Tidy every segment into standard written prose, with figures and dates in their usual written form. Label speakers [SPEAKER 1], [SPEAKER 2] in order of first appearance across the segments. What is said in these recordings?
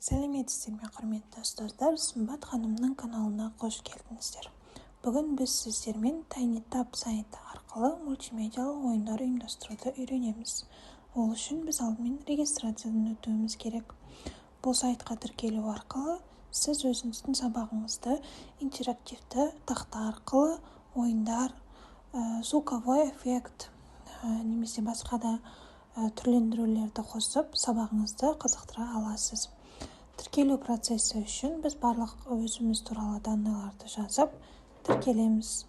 [SPEAKER 1] Сәлеметсіздер ме, құрметті ұстаздар! Сымбат ханымның каналына қош келдіңіздер! Бүгін біз сіздермен TinyTap сайты арқылы мультимедиялық ойындар ұйымдастыруды үйренеміз. Ол үшін біз алдымен регистрациядан өтуіміз керек. Бұл сайтқа тіркелу арқылы сіз өзіңіздің сабағыңызды интерактивті тақта арқылы ойындар, звуковой эффект немесе басқа да түрлендірулерді қосып, сабағыңызды қызықтыра аласыз. Тіркелу процесі үшін біз барлық өзіміз туралы данныйларды жазып, тіркелеміз.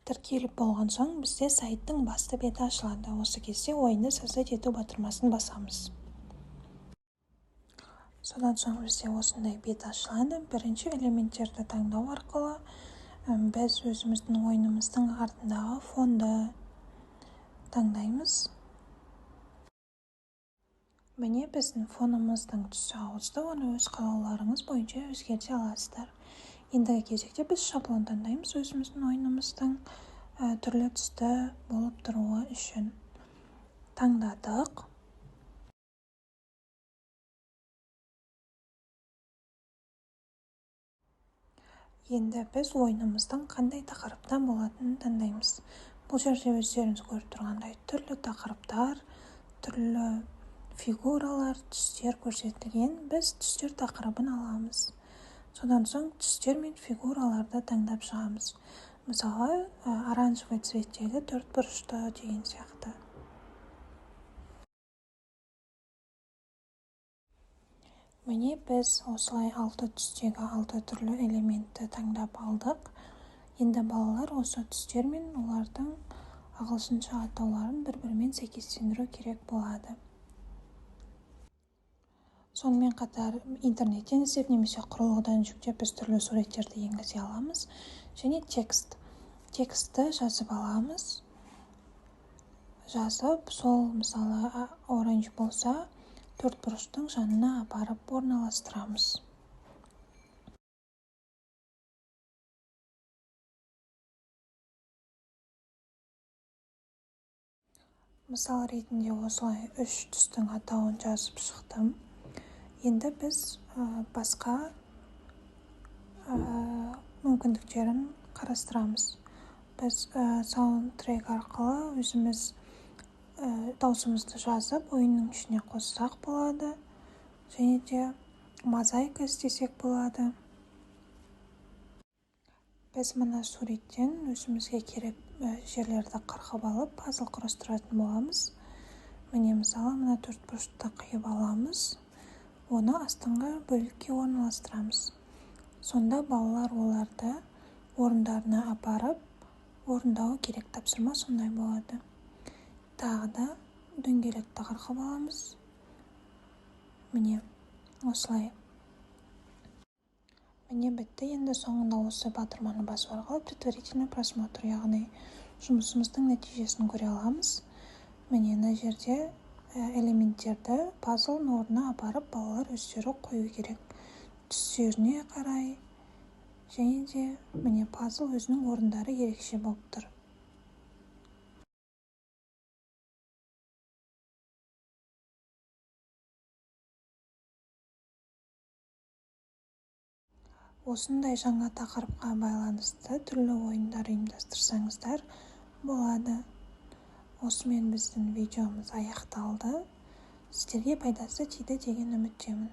[SPEAKER 1] Тіркеліп болған соң, бізде сайттың басты беті ашылады. Осы кезде «Ойынды создать ету» батырмасын басамыз. Содан соң бізде осындай бет ашылады. Бірінші элементтерді таңдау арқылы біз өзіміздің ойынымыздың артындағы фонды таңдаймыз. Міне, біздің фонымыздың түсі ауысты. Оны өз қалауларыңыз бойынша өзгерте аласыздар. Ендігі кезекте біз шаблон таңдаймыз, өзіміздің ойынымыздың түрлі түсті болып тұруы үшін. Таңдадық. Енді біз ойынымыздың қандай тақырыпта болатынын таңдаймыз. Бұл жерде өздеріңіз көріп тұрғандай, түрлі тақырыптар, түрлі фигуралар, түстер көрсетілген. Біз түстер тақырыбын аламыз. Содан соң түстер мен фигураларды таңдап шығамыз. Мысалы, оранжевый цветтегі төрт бұрышты деген сияқты. Міне, біз осылай алты түстегі алты түрлі элементті таңдап алдық. Енді балалар осы түстер мен олардың ағылшынша атауларын бір бірімен сәйкестендіру керек болады. Сонымен қатар интернеттен іздеп немесе құрылғыдан жүктеп, біз түрлі суреттерді енгізе аламыз. Және текстті жазып аламыз. Жазып, сол, мысалы, orange болса, төрт бұрыштың жанына апарып орналастырамыз. Мысал ретінде осылай үш түстің атауын жазып шықтым. Енді біз басқа мүмкіндіктерін қарастырамыз. Біз саундтрек арқылы өзіміз даусымызды жазып, ойынның ішіне қоссақ болады және де мозаика істесек болады. Біз мына суреттен өзімізге керек жерлерді қырқып алып, пазл құрастыратын боламыз. Міне, мысалы, мына төрт бұрышты қиып аламыз, оны астыңғы бөлікке орналастырамыз. Сонда балалар оларды орындарына апарып орындауы керек. Тапсырма сондай болады. Тағы да дөңгелекті қырқып аламыз. Міне, осылай. Міне, бітті. Енді соңында осы батырманы басу арқылы предварительный просмотр, яғни жұмысымыздың нәтижесін көре аламыз. Міне, мына жерде элементтерді пазлдың орнына апарып, балалар өздері қою керек түстеріне қарай. Және де, міне, пазл өзінің орындары ерекше болып тұр. Осындай жаңа тақырыпқа байланысты түрлі ойындар ұйымдастырсаңыздар болады. Осымен біздің видеомыз аяқталды. Сіздерге пайдасы тиді деген үміттемін.